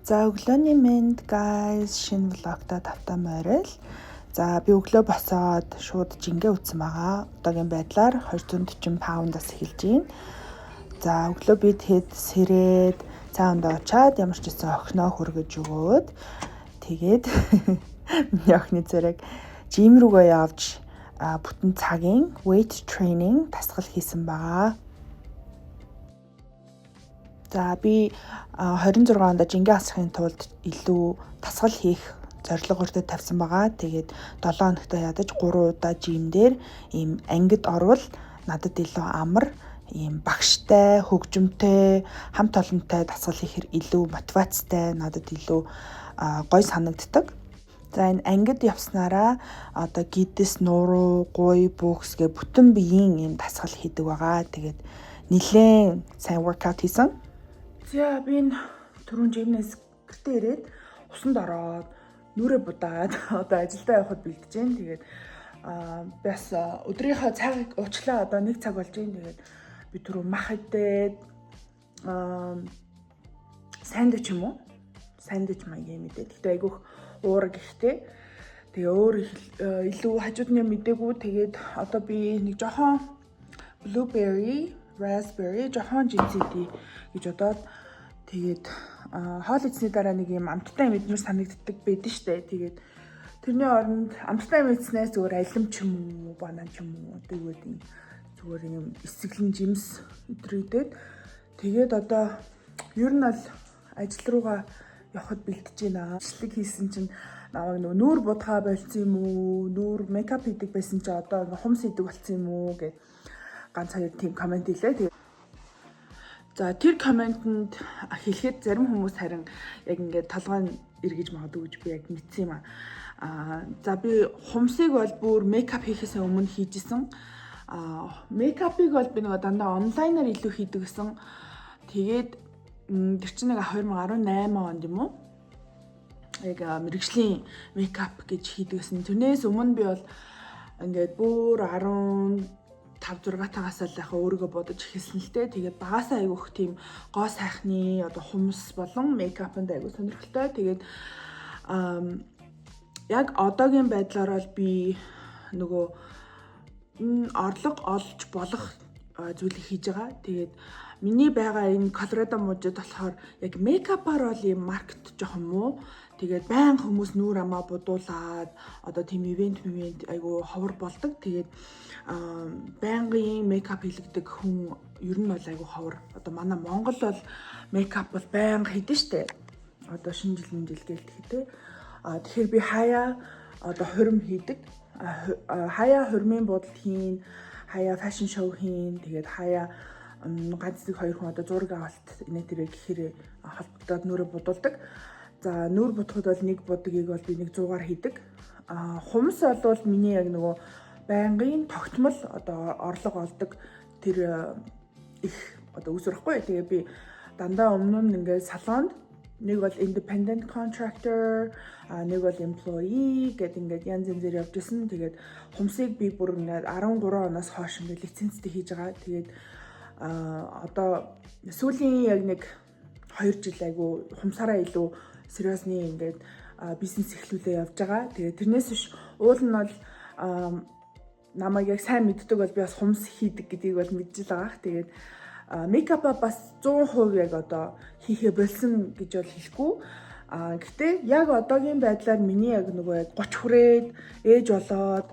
За, өглөөний мэнд, guys, шинэ vlog той тавтай морил. За, би өглөө босоод шууд жингээ үзсэн байгаа. Одоогийн байдлаар 240 паундаас эхэлж байна. За, өглөө би тэгэд сэрээд цай ундаа уучаад, ямар ч гэсэн охиноо хүргэж өгөөд, тэгээд миний охины царайг gym рүүгээ явж бүтэн цагийн weight training дасгал хийсэн байгаа. За, би 26 онд жингээ асахын тулд илүү дасгал хийх зорилго өөртөө тавьсан байгаа. Тэгээд 7 хоногт ядаж 3 удаа gym дээр ийм ангид орвол надад илүү амар, ийм багштай, хөгжимтэй, хамт олонтой дасгал хийхэр илүү мотивацтай, надад илүү гоё санагддаг. За, энэ ангид явснараа одоо гэдэс, нуруу, гуй, бөгс гэ бүтэн биеийн ийм дасгал хийдэг байгаа. Тэгээд нилээн сайн workout хийсэн. За, би энэ түрүүн gym нээс гэртээ ирээд усанд ороод нүрээ будаад одоо ажилдаа явахад бэлдэж байна. Тэгээд бас өдрийнхөө цагийг уучлаа, одоо 1 цаг болж байна. Тэгээд би түрүү мах идээд, сандвич юм уу? Сандвич маяг юм идээд. Гэхдээ айгүйх уураг ихтэй. Тэгээ өөр илүү хажууд нь мдээгүй. Тэгээд одоо би нэг жоохон blueberry, raspberry, жоохон жимс идье гэж бодоод, тэгээд хоол идсэний дараа нэг юм амттай юм идмээр санагддаг байдэн штэ. Тэгээд тэрний оронд амттай юм идснээс зүгээр алим ч юм уу, банан ч юм уу, одоо юу гэдэг, зүгээр юм эсэглэн жимс өдрийдээд, тэгээд одоо ер нь бол ажил руугаа явахад бэлтэж байна. Бичлэг хийсэн чинь намайг нөгөө нүүр будгаа больсон юм уу? Нүүр makeup хийдэг байсан чи одоо ингээ хумс хийдэг болсон юм уу гэд ганц хоёр тийм comment хийлээ. Тэгээд за, тэр comment энд хэлэхэд зарим хүмүүс харин яг ингээд толгой нь эргэж магадгүй гэж би яг мэдсэн юм аа. Аа, за, би хумсыг бол бүр makeup хийхээс өмнө хийжсэн. Аа, makeup ыг бол би нөгөө дандаа онлайнаар илүү хийдэг гэсэн. Тэгээд тэр чинь нэг 2018 онд юм уу? Яг мэргэжлийн makeup гэж хийдэг гэсэн. Тэрнээс өмнө би бол ингээд бүр 15 6 тагаас л яг өөрийгөө бодож эхэлсэн л дээ. Тэгээд багасаа айгүйх тийм гоо сайхны одоо хумс болон makeup анд айгүй сонирхолтой. Тэгээд яг одоогийн байдлаар бол би нөгөө орлого олж болох зүйлийг хийж байгаа. Тэгээд миний байгаа энэ Колорадо мужид болохоор яг makeup аар бол ийм market жоохон муу. Тэгээд байнга хүмүүс нүүр амаа будуулаад одоо тийм event event айгу ховор болдог. Тэгээд байнгын makeup хийлгдэг хүн ер нь бол айгу ховор. Одоо манай Монгол бол makeup бол байнга хийдэж штэ. Одоо шинэ жил жил гэлт те. А тэгэхээр би хаяа одоо хурим хийдэг. Хаяа хурмын будалт хийн, хаяа fashion show хийн. Тэгээд хаяа ганц нэг хоёр хүн одоо зураг авалт инээ тэрэ гэхээр холбогдоод нүрээ будуулдаг. За, нүүр будахад бол нэг будгийг бол би нэг 100-аар хийдэг. А хумс бол миний яг нөгөө байнгын тогтмол одоо орлого олдог тэр их одоо үүсвэр байхгүй. Тэгээ би дандаа өмнө нь ингээд салонд нэг бол independent contractor, а нэг бол employee гэдэг ингээд янз янзээр явж исэн. Тэгээд хумсыг би бүр ингээд 13 оноос хойш ингээд лицензтэй хийж байгаа. Тэгээд одоо сүүлийн яг нэг 2 жил айгу хумсаараа илүү сериосны ингээд бизнес эхлүүлээ явж байгаа. Тэгээд тэрнээс биш уул нь бол намайг яг сайн мэддэг бол би бас хумс хийдэг гэдгийг бол мэдж л байгаа. Тэгээд makeup аа бас 100% яг одоо хийхээ болсон гэж бол хэлэхгүй. А гэхдээ яг одоогийн байдлаар миний яг нөгөө яг 30 хүрээд ээж болоод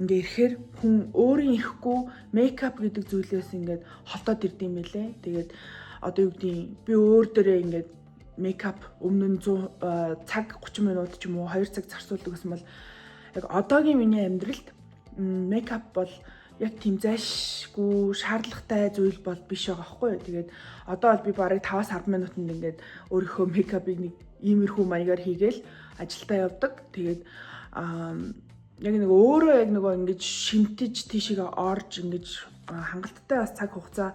ингээ ирэхээр хүн өөрийн ирэхгүй makeup гэдэг зүйлээс ингээд холдоод ирд юм байлээ. Тэгээд одоо юу гэдгийг, би өөр дээрээ ингээд makeup өмнө нь 100 цаг 30 минут ч юм уу 2 цаг зарцуулдаг гэсэн бол яг одоогийн миний амьдралд makeup бол яг тийм зайлшгүй шаардлагатай зүйл бол биш байгаа байхгүй юу. Тэгээд одоо бол би бараг 5-аас 10 минутанд ингээд өөрийнхөө makeup ыг нэг иймэрхүү маягаар хийгээл ажилдаа явдаг. Тэгээд яг нэг өөрөө яг нөгөө ингэж шимтэж тийшээ орж ингэж хангалттай бас цаг хугацаа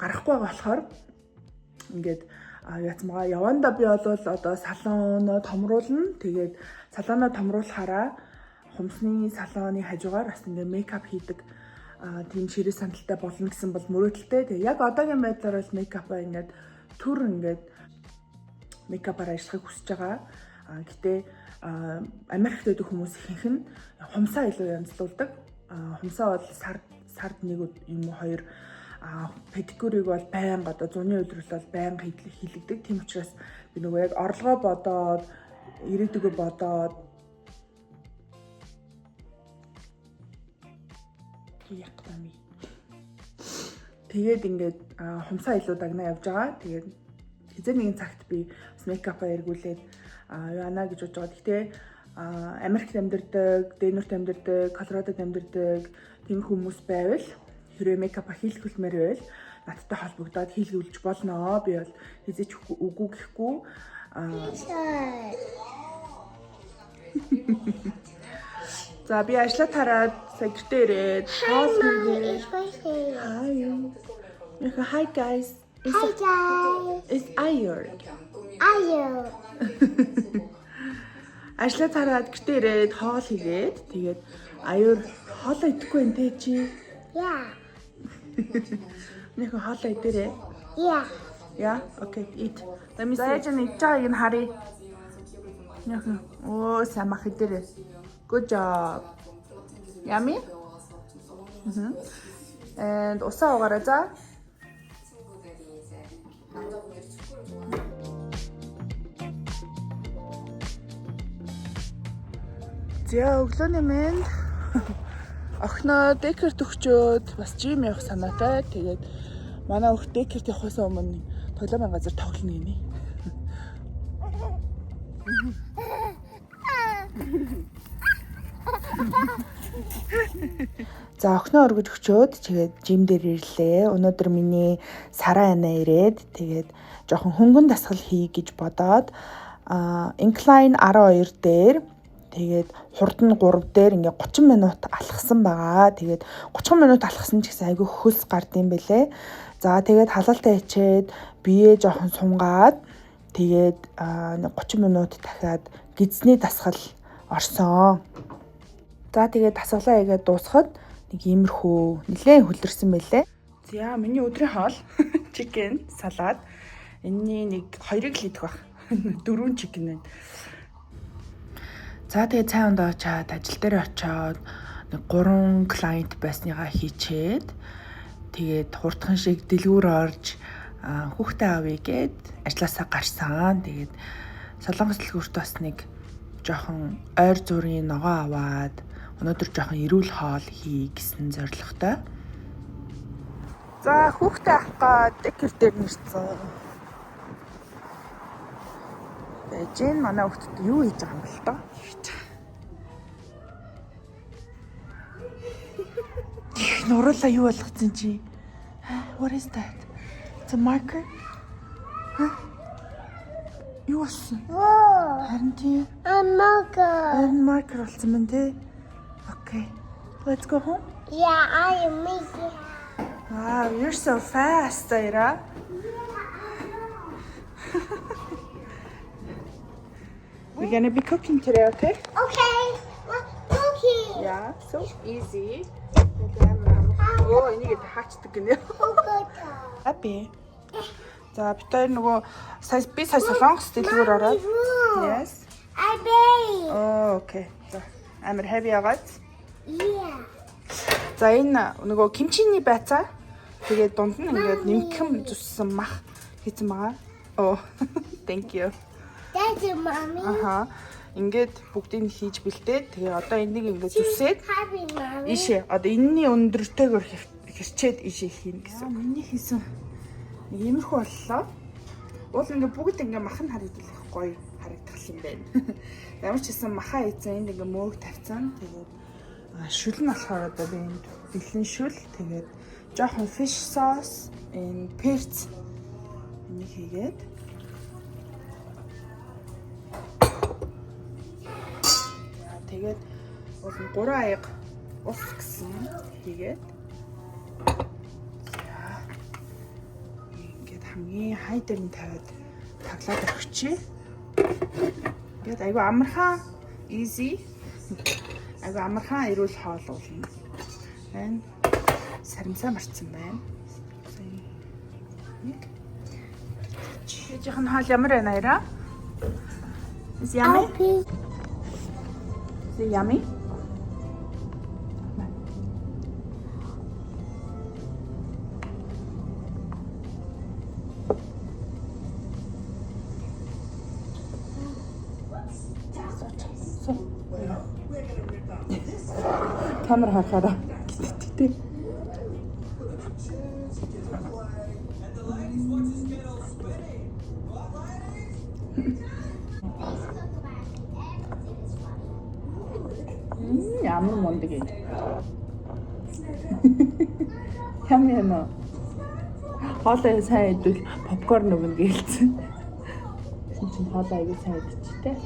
гаргахгүй байгаа болохоор ингээд яатсан байгаа. Явандаа би бол одоо салоноо томруулна. Тэгээд салоноо томруулахаараа хумсны салоны хажуугаар бас ингээ makeup хийдэг тийм ширээ сандалтай болно гэсэн бол мөрөөдөлтэй. Тэгээ яг одоогийн байдлаар бол makeup аа ингээд төр ингээд Makeup-аар ажиллахыг хүсэж байгаа. Гэтэ Америкт байдаг хүмүүс ихэнх нь хумсаа илүү янзлуулдаг. Хумсаа бол сард сард нэг юм уу хоёр, педикюрыг бол байнга, одоо зуны улирал бол байнга хийлэгдэг. Тийм учраас би нөгөө яг орлогоо бодоод, ирээдүгөө бодоод яктами. Тэгээд ингээд хумсаа илүү дагнаа явж байгаа. Тэгээд хэзээ нэгэн цагт би бас makeup-аа эргүүлээд яана гэж бодож байгаа. Гэхдээ Америкт амьдардаг, Денверт амьдардаг, Колорадод амьдардаг тийм хүмүүс байвал, хэрвээ makeup хийлгүүлмээр байвал надтай холбогдоод хийлгүүлж болно. Би бол хэзээ ч үгүй гэхгүй. За, би ажлаа тараад сая гэртээ ирээд хоол хийгээд. Hi. Hi guys. Hi guys. It's Ayur. Ayur. Ажлаа тараад гэртээ ирээд хоол хийгээд, тэгээд Аюур хоолоо идэхгүй энэ те чи. Yeah. Нэг хоолоо идэрээ. Yeah. Yeah, okay, eat. Let me see. За, яаж нь идэж байгааг нь харъя. Яг оо, сайн мах идэрээ. Good job. Yummy? Мм. And усаа уугаарай за. 친구들이 이제 남자분들이 축구를 좋아하는 За, өглөөний мэнд. Охиноо daycare төгчөөд бас gym явах санаатай. Тэгээд манай өх daycare т явахаас өмнө тоглоомын газар тоглоно гинэ. За, охиноо өргөж өчөөд тэгээд gym дээр ирлээ. Өнөөдөр миний Сараа ана ирээд, тэгээд жоохон хөнгөн дасгал хий гэж бодоод incline 12 дээр, тэгээд хурд нь 3 дээр ингээ 30 минут алхсан байгаа. Тэгээд 30 минут алхсан ч гэсэн айгүй хөлс гардыг бэлээ. За, тэгээд халаалтаа ичээд, биеэ жоохон сунгаад, тэгээд 30 минут дахиад гэдэсний дасгал орсон. За, тэгээд дасгалаа хийгээд дуусахад нэг иймэрхүү нэлээд хөлөрсөн байлээ. За, миний өдрийн хоол chicken салад. Энэний нэг хоёрыг л идэх байх. Дөрвөн chicken байна. За, тэгээд цай ундаа очиад, ажил дээр очиод нэг гурван client байсныгаа хийчээд, тэгээд хурдхан шиг дэлгүүр орж хүүхдээ авъя гээд ажлаасаа гарсан. Тэгээд Солонгос дэлгүүрт бас нэг жоохон ойр зуурын ногоо аваад өнөөдөр жоохон эрүүл хоол хий гэсэн зорилготой. За, хүүхдээ авах гээд daycare дээр нэрсэн. Байж гин манай хүүхдэд юу хийж байгаа юм бэл тоо? Хийж байгаа. Их нуруула юу болгоцсон чи? What is that? It's a marker? Huh? Юу болсон? Whoa. Харин тийм. A marker. Харин marker болсон байна те. Okay. Let's go home. Yeah, I am making. Wow, you're so fast, Zaira. We're gonna be cooking today, okay? Okay. Cookie. Yeah, so easy. Оо, энийг хаачдаг гинэ. Happy. За, бид хоёр нөгөө сая би сая Солонгос дэлгүүр ороод. Yes. I bake. Oh, okay. За, амар heavy ягаад. Yeah. За, энэ нөгөө кимчиний байцаа. Тэгээд дунд нь ингээд нэмхэн зүссэн мах хийсэн байгаа. Oh, thank you. That's it, mommy. Аха. Ингээд бүгдийг нь хийж бэлдээд, тэгээ одоо энийг ингээд зүсээд Happy, mommy. ийшээ одоо энэний өндөртэйгөр хэрчээд ийшээ хийнэ гэсэн. Миний хийсэн нэг иймэрхүү боллоо. Уул ингээд бүгд ингээд мах нь харагдах их гоё харагдах юм байна. Ямар ч гэсэн маха хийсэн, энд ингээд мөөг тавьсан. Тэгээд шүл нь болохоор одоо би энд бэлэн шүл, тэгээд жоохон fish sauce, энэ перц, энийг хийгээд. За, тэгээд уул нь 3 аяга ус гэсэн хийгээд, за, ингээд хамгийн хай дээр нь тавиад таглаад орхичих. Ингээд айгу амархан, easy, айгу амархан эрүүл хоол уулна. Энэ саримсаа марцсан байна. За, нэг. Ээжийнх нь хоол ямар байна, Аяра? Is yummy? I'll be Is it yummy? Камер харахаараа гэтээ. Ямар мундаг юм. Ямар юм аа. Хоолой сайн идвэл попкорн өгнө гэлцэн. Тэгсэн чинь хоолой аягүй сайн идчихтэй.